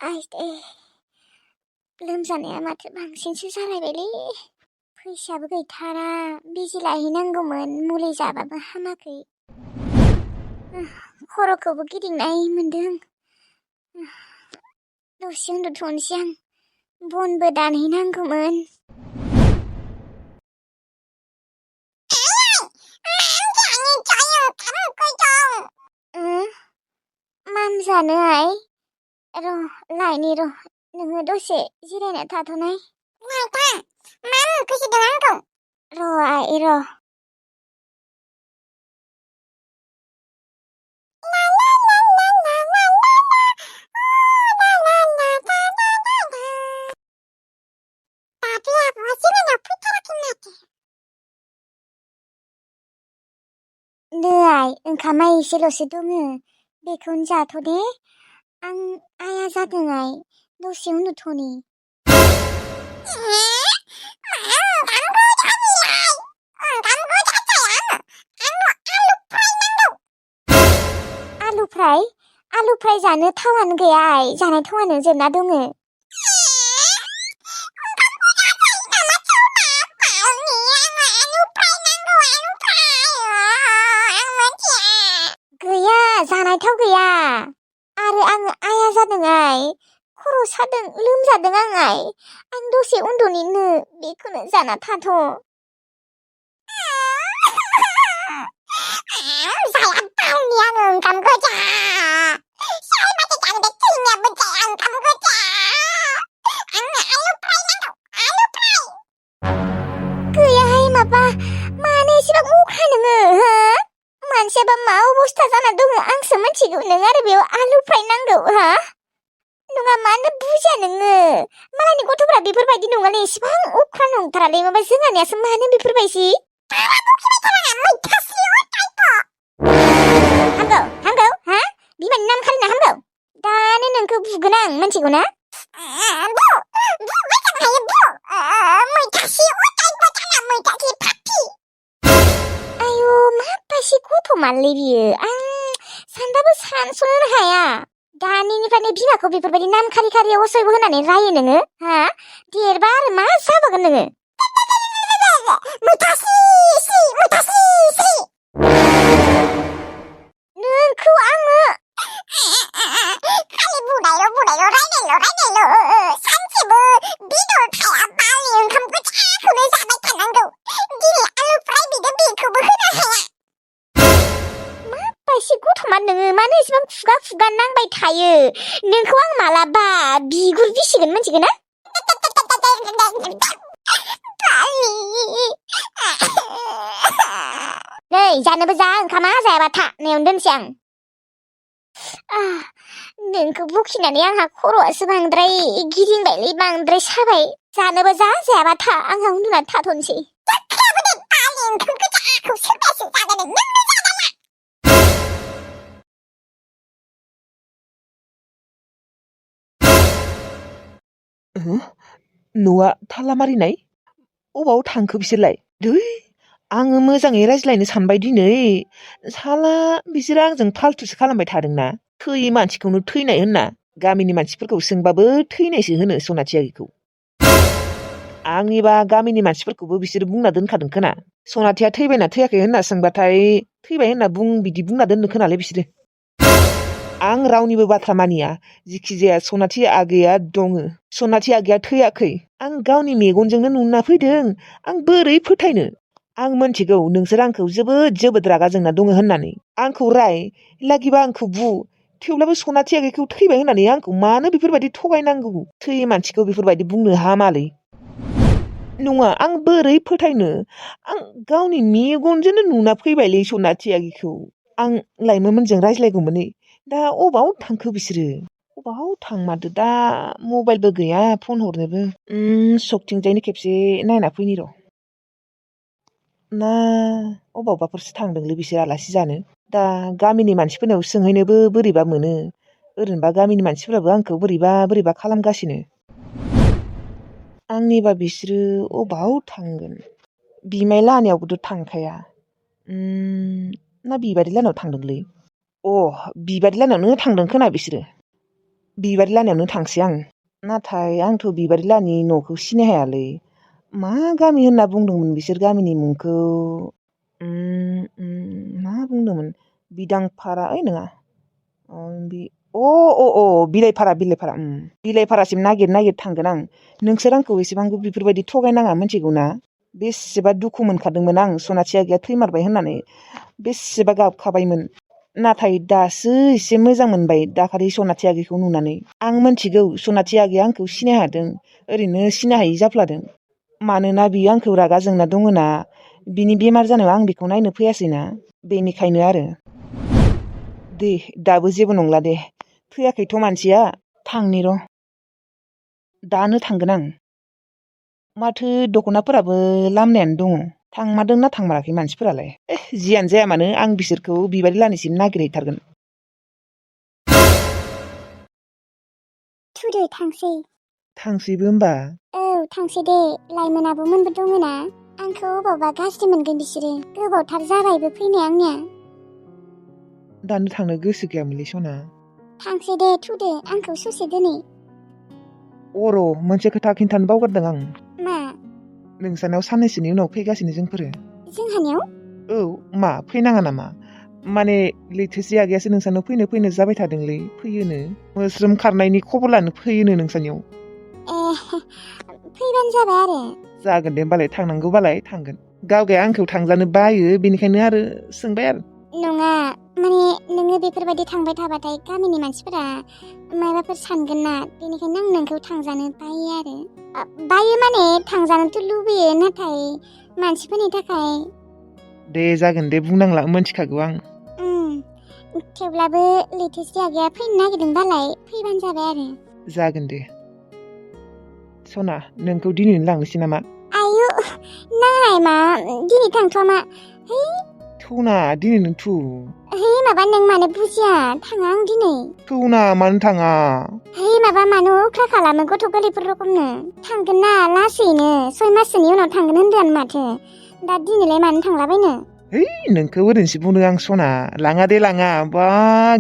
आइसदे लोमजानाया माथो बांसिनसो जालायबायलै फैसाबो गैथारा बिजि लायहैनांगौमोन मुलि जाबाबो हामाखै खर'खौबो गिदिंनाय मोन्दों दसे उन्दुथ'नोसै आं बनबो दानहैनांगौमोन माम जानो आइ र' लायनि र' नोङो दसे जिरायना थाथ'नाय मा ओंख्रि संदों आंखौ र' आइ र' नै आइ ओंखामा एसेल'सो दङो बेखौनो जाथ' दे आं आया जादों आइ दसे उन्दुथ'नि आलु फ्राय जानो थावानो गैया आइ जानाय थावानो जोबना दङो गैया जानाय थाव गैया आरो आङो आया जादों आइ खर' सादों लोमजादों आं आइ आं दसे उन्दुनिनो बेखौनो जाना थाथ' गैयाहाय माबा मानो एसेबां अख्रा नोङो हो मानसियाबा मा अबस्था जाना दङ आंसो मिथिगौ नों आरो बेयाव आलु फ्राय नांगौ हा नङा मानो बुजिया नोङो मालायनि गथ'फ्रा बेफोरबायदि नङालै एसेबां अख्रा नंथारालै माबा जोंहानियासो मानो बेफोरबायदि हामगौ हा बिमानि नाम खारिना हामगौ दानो नोंखौ बुगोन आं मिथिगौ ना आयु माबायदि गथ'मानलै बियो आं सानबाबो सानस'नो हाया दानिनिफ्रायनो बिमाखौ बेफोरबायदि नाम खारि खारियाव असयबो होनानै रायो नोङो हा देरबा आरो मा जाबावगोन नोङो नोंखौ आङो खालि बुंनायल' रायनायल' सानसेबो बेदर खाया बालि ओंखाम गोजाखौनो जाबाय थानांगौ दिनै आलु फ्राय बिदों बेखौबो होनो हाया माबायदि गथ'मान नोङो मानो एसेबां खुगा नांबाय थायो नोंखौ आं मालाबा बिगुर बिसिगोन मिथिगोन ना नै जानोबो जा ओंखामा जायाबा था नैयावनो दोनसै आं नोंखौ बखिनानै आंहा खर'आसो बांद्राय गिदिंबायलै बांद्राय साबाय जानोबो जा जायाबा था आंहा उन्दुनानै थाथ'नोसै न'आ थाला मारिनाय अबाव थांखो बिसोरलाय दै आङो मोजाङै रायज्लायनो सानबाय दिनै साला बिसोरो आंजों फाल्थुसो खालामबाय थादोंना थैयै मानसिखौनो थैनाय होनना गामिनि मानसिफोरखौ सोंबाबो थैनायसो होनो सनाथि आगैखौ आंनिबा गामिनि मानसिफोरखौबो बिसोरो बुंना दोनखादों खोना सनाथिया थैबायना थैयाखै होनना सोंबाथाय थैबाय होनना बिदि बुंना दोननो खोनालै बिसोरो आं रावनिबो बाथ्रा मानिया जिखिजाया सनाथि आगैया दङ सनाथि आगैया थैयाखै आं गावनि मेगनजोंनो नुना फैदों आं बोरै फोथायनो आं मोनथिगौ नोंसोर आंखौ जोबोद रागा जोंना दङ होननानै आंखौ राय लागिबा आंखौ बु थेवब्लाबो सनाथि आगैखौ थैबाय होननानै आंखौ मानो बेफोरबायदि थगायनांगौ थैयै मानसिखौ बेफोरबायदि बुंनो हामालै नङा आं बोरै फोथायनो आं गावनि मेगनजोंनो नुना फैबायलै सनाथि आगैखौ आं लाइमोनमोनजों रायज्लायगौमोन दा अबाव थांखो बिसोरो अबाव थांमारदो दा मबाइलबो गैया फन हरनोबो सकथिंजायनो खेबसे नायना फैनि र' ना अबावबाफोरसो थांदोंलै बिसोर आलासि जानो दा गामिनि मानसिफोरनाव सोंहैनोबो बोरैबा मोनो ओरैनोबा गामिनि मानसिफोराबो आंखौ बोरैबा खालामगासिनो आंनिबा बिसोरो अबाव थांगोन बिमाय लाहानियावबोथ' थांखाया ना बिबारि लाहानाव थांदोंलै बिबारि लाहानावनो थांदों खोना बिसोरो बिबारि लाहानियावनो थांसै आं। नाथाय आंथ' बिबारि लाहानि न'खौ सिनाय हायालै। मा गामि होनना बुंदोंमोन बिसोर गामिनि मुंखौ? मा बुंदोंमोन? बिदांफारा नङा। बिलाइफारा। बिलाइफारासिम नागिर थांगोन आं। नोंसोर आंखौ एसेबांबो बेफोरबायदि थगायनाङा मिथिगौ ना? बेसेबा दुखु मोनखादोंमोन आं सनाथि आगैया थैमारबाय होननानै। बेसेबा गाबखाबायमोन। नाथाय दासो एसे मोजां मोनबाय दाखालि सनाथि आगैखौ नुनानै। आं मिथिगौ सनाथि आगैया आंखौ सिनाय हादों। ओरैनो सिनाय हायि जाफ्लादों। मानोना बियो आंखौ रागा जोंना दङना। बिनि बेमार जानायाव आं बेखौ नायनो फैयासैना। बेनिखायनो आरो। दे दाबो जेबो नंला दे। थैयाखैथ' मानसिया। थांनि र'। दानो थांगोन आं। माथो दख'नाफोराबो लामनायानो दङ। थांमारदोंना थांमाराखै मानसिफोरालाय? जियानो जाया मानो आं बिसोरखौ बिबारि लाहानिसिम नागिरहैथारगोन। थुदो थांसै। थांसैबो होमबा? औ थांसै दे। लाइमोन आब'मोनबो दङना। आंखौ अबावबा गाज्रि मोनगोन बिसोरो। गोबावथार जाबायबो फैनाया आंनिया। दानो थांनो गोसो गैयामोनलै सना। थांसै दे थुदो आंखौ ससे दोनै। मोनसे खोथा खिन्थानो बावगारदों आं। मा? नोंसानाव साननैसोनि उनाव फैगासिनो जोंफोरो। जोंहानियाव? औ मा फैनाङा नामा? माने लैथोसि आगैयासो नोंसानाव फैनो जाबाय थादोंलै। फैयोनो। मोस्रोम खारनायनि खबर लानो फैयोनो नोंसानियाव। फैबानो जाबाय आरो। जागोन दे होमबालाय थांनांगौबालाय थांगोन। गावगाया आंखौ थांजानो बायो बेनिखायनो आरो सोंबाय आरो। नङा माने नोङो बेफोरबायदि थांबाय थाबाथाय गामिनि मानसिफोरा माबाफोर सानगोन ना। बेनिखायनो आं नोंखौ थांजानो बायो आरो। बायो माने थांजानोथ' लुबैयो नाथाय मानसिफोरनि थाखाय। दे जागोन दे बुंनांला मोनथिखागौ आं। थेवब्लाबो लैथोसि आगैया फैनो नागिरदोंबालाय फैबानो जाबाय आरो। जागोन दे। सना नोंखौ दिनैनो लांनोसै नामा? आयु नाङाहाय मा दिनै थांथ'वा मा। थौना दिनैनो थु। माबा नों मानो बुजिया थाङा आं दिनै। थौना मानो थाङा? माबा मानो अख्रा खालामो गथ' गोरलैफोर रखमनो। थांगोन ना लासैनो 6 माससोनि उनाव थांगोन होनदों माथो। दा दिनैलाय मानो थांलाबायनो। नोंखौ ओरैनोसो बुंदों आं सना। लाङा दे लाङा बा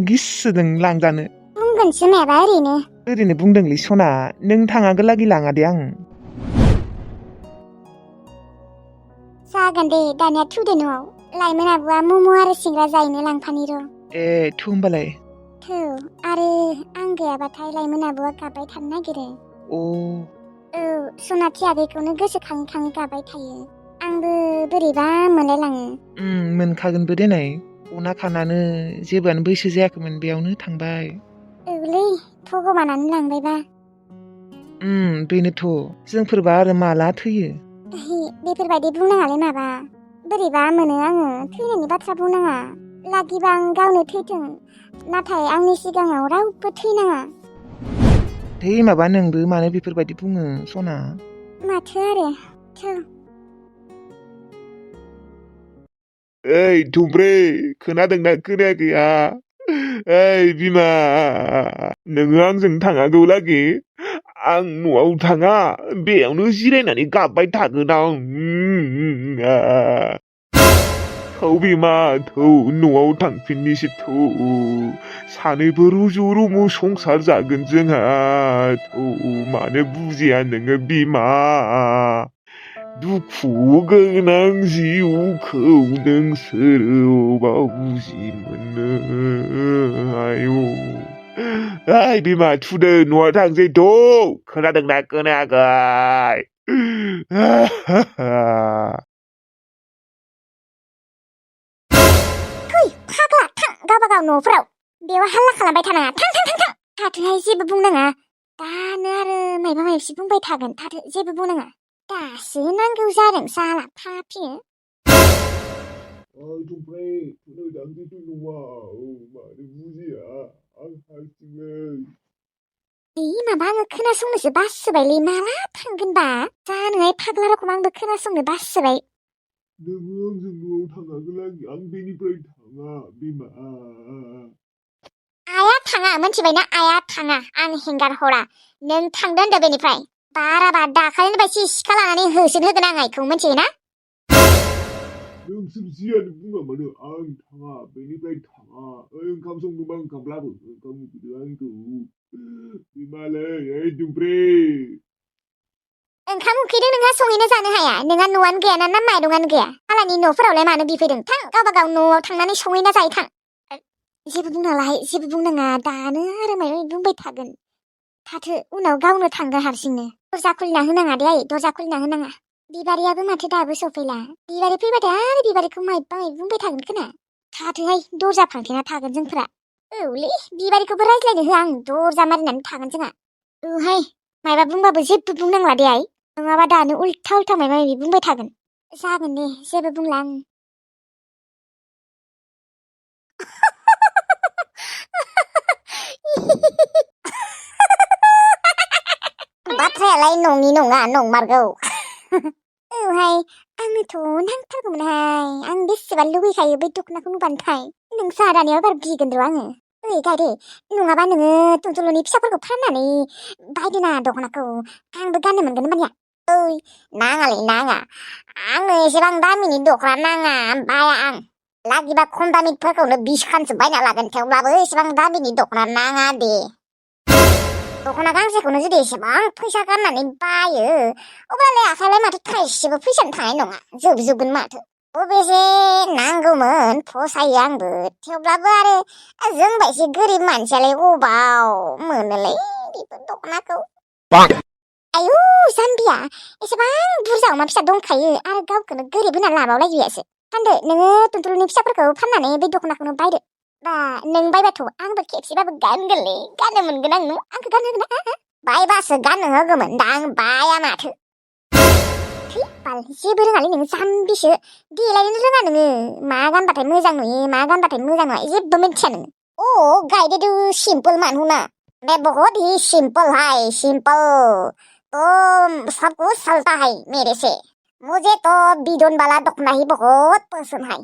गिसोदों लांजानो। बुंगोनसो माबा ओरैनो। ओरैनो बुंदोंलै सना। नों थाङागो लागि लाङा दे आं। जागोन दे दानिया थुदो न'आव। लाइमोन आब'आ मम' आरो सिंग्रा जाहैनो लांफानि र'। थु होमबालाय। थौ आरो आं गैयाबाथाय लाइमोन आब'आ गाबबाय थानो नागिरो। औ सनाथि आगैखौनो गोसोखाङै गाबबाय थायो। आंबो बोरैबा मोनलायलाङो। मोनखागोनबो देनाय। अना खानानो जेबोआनो बैसो जायाखैमोन बेयावनो थांबाय। औलै भगबानानो लांबायबा। बेनोथ' जोंफोरबा आरो माला थैयो। बेफोरबायदि बुंनाङालै माबा। बोरैबा मोनो आङो। थैनायनि बाथ्रा बुंनाङा। लागिबा आं गावनो थैथों। नाथाय आंनि सिगाङाव रावबो थैनाङा। माबा नोंबो मानो बेफोरबायदि बुङो सना? माथो आरो थौ। थुमफ्रे खोनादोंना खोनायाखैहा? बिमा नोङो आंजों थाङागौ लागि आं न'आव थाङा बेयावनो जिरायनानै गाबबाय थागोन आं। थौ बिमा थौ न'आव थांफिननिसै थौ। सानैबो रुजु रुमु संसार जागोन जोंहा। थौ मानो बुजिया नोङो बिमा? दुखु गोनां जिउखौ नोंसोरो बुजि मोनो आयौ। बिमा थुदो न'आव थांसै थौ। खोनादोंना खोनायाखै? फाग्ला थां गावबागाव न'फोराव। बेयाव हाल्ला खालामबाय थानाङा। थां। थाथोहाय जेबो बुंनाङा। दानो आरो मायबा मायबि बुंबाय थागोन। थाथो जेबो बुंनाङा। दासो नांगौ जादों साला फाफिनो। थुमफ्रे थुदो थांसै न'आव मानो बुजिया आं हारसिङै। माबा आङो खोनासंनोसो बासोबायलै माला थांगोनबा। जानोहाय फाग्ला रखम आंबो खोनासंनो बासोबाय। नोङो आंजों न'आव थाङागौ लागि आं बेनिफ्राय थाङा बिमा। आइया थाङा मोनथिबायना आइया थाङा। आं हेंगार हरा। नों थांदो होनदो बेनिफ्राय। बाराबा दाखालिनि बायदि सिखा लानानै होसोन होगोन आं आइखौ मोनथियोना? नोंसोर जियानो बुङा मानो आं थाङा बेनिफ्राय थाङा ओंखाम संदोंबा ओंखाम लाबो ओंखाम उखैदों आंखौ बिमालै ओइ दुब्रे ओंखाम उखैदों नोंहा संहैनो जानो हाया नोंहा न'आनो गैयाना ना माइरंआनो गैया आलानि न'फोरावलाय मानो बिफैदों थां गावबा गाव न'आव थांनानै संहैना जायो थां जेबो बुंनाङाहाय जेबो बुंनाङा दानो आरो माबा बुंबाय थागोन थाथो उनाव गावनो थांगोन हारसिंनो दरजा खुलिना होनाङा दे आइ दरजा खुलिना होनाङा बिबारियाबो माथो दाबो सफैला बिबारि फैबाथाय आरो बिबारिखौ माइबा माइबि बुंबाय थागोन खोना थाथोहाय दरजा फांथेना थागोन जोंफोरा औलै बिबारिखौबो रायज्लायनो होआ आं दरजा मारिनानै थागोन जोंहा औहाय मायबा बुंबाबो जेबो बुंनांला दे आइ नङाबा दानो उल्था उल्था मायबा मायबि बुंबाय थागोन जागोन दे जेबो बुंला आं बाथ्रायालाय नङि नङा नंमारगौ औहाय आंनोथ' नांथारगौमोनहाय आं बेसेबा लुगैखायो बै दख'नाखौ नुबानोथाय नोंसा दानिया बारा बिगोन र' आङो ओइ गायदे नङाबा नोङो टुनटुलुनि फिसाफोरखौ फाननानै बायदोना दख'नाखौ आंबो गाननो मोनगोन होमबानिया ओइ नाङालै नाङा आंनो एसेबां दामिनि दख'ना नाङा बाया आं लागिबा खम दामिफोरखौनो 20 खानसो बायना लागोन थेवब्लाबो एसेबां दामिनि दख'ना नाङा दे दख'ना गांसेखौनो जुदि एसेबां फैसा गारनानै बायो अब्लालाय आखाइलाय माथो थाइसेबो फैसानो थानाय नङा जोबजोबगोन माथो अबेसे नांगौमोन फसायो आंबो थेवब्लाबो आरो जोंबायदि गोरिब मानसियालाय अबाव मोनोलै बेफोर दख'नाखौ आयु जाम्बिया एसेबां बुरजा अमा फिसा दंखायो आरो गावखौनो गोरिब होनना लाबावलायबायासो फानदो नोङो टुनटुलुनि फिसाफोरखौ फाननानै बे दख'नाखौनो बायदो बा नों बायबाथ' आंबो खेबसेबाबो गानगोनलै गाननो मोनगोन आं आंखौ गाननो होगोन ना बायबासो गाननो होगौमोन दा आं बाया माथो थै बाल जेबो रोङालै नोङो जाम्बिसो देलायनो रोङा नोङो मा गानबाथाय मोजां नुयो मा गानबाथाय मोजां नुआ जेबो मिथिया नोङो ओ गाइडे तू सिंपल मानू ना मैं बहुत ही सिंपल है सिंपल तो सब कुछ चलता है मेरे से मुझे तो बिडोन वाला दखना ही बहुत पसंद है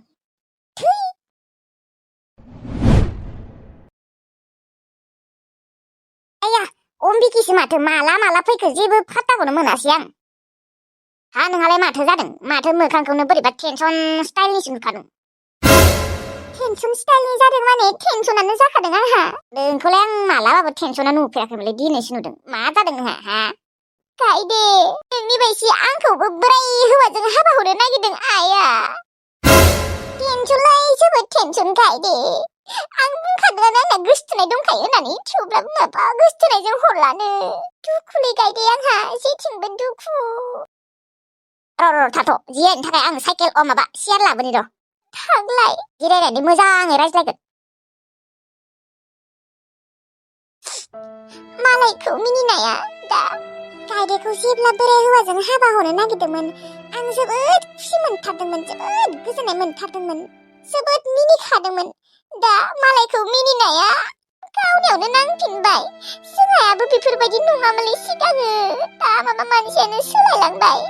आया अम्बिकिसो माथो माला माला फैखो जेबो फात्ताखौनो मोनासै आं हा नोंहालाय माथो जादों माथो मोखांखौनो बोरैबा टेनसन स्टाइलनिसो नुखादों टेनसन स्टाइलनि जादों माने टेनसनानो जाखादों आंहा नोंखौलाय आं मालाबाबो टेनसनानो नुफेराखैमोनलै दिनैसो नुदों मा जादों नोंहा हा गायदे नोंनि बायदि आंखौबो बोराय हौवाजों हाबा हरनो नागिरदों आइया टेनसनलाय जोबोद टेनसन गायदे आं बुंखादोंना आंना गोसथोनाय दंखायो होननानै थेवब्लाबो माबा गोसथोनायजों हरलानो दुखुलै गायदे आंहा जेथिंबो दुखु र' थाथ' जिरायनो थाखाय आं साइकेल माबा सियार लाबोनि र' थांलाय जिरायनानै मोजाङै रायज्लायगोन मालायखौ मिनिनाया दा गायदेखौ जेब्ला बोराय हौवाजों हाबा हरनो नागिरदोंमोन आं जोबोद खुसि मोनथारदोंमोन जोबोद गोजोननाय मोनथारदोंमोन जोबोद मिनिखादोंमोन दा मालायखौ मिनिनाया गावनियावनो नांफिनबाय जोंहाबो बेफोरबायदि नङामोनलै सिगाङो दा माबा मानसियानो सोलायलांबाय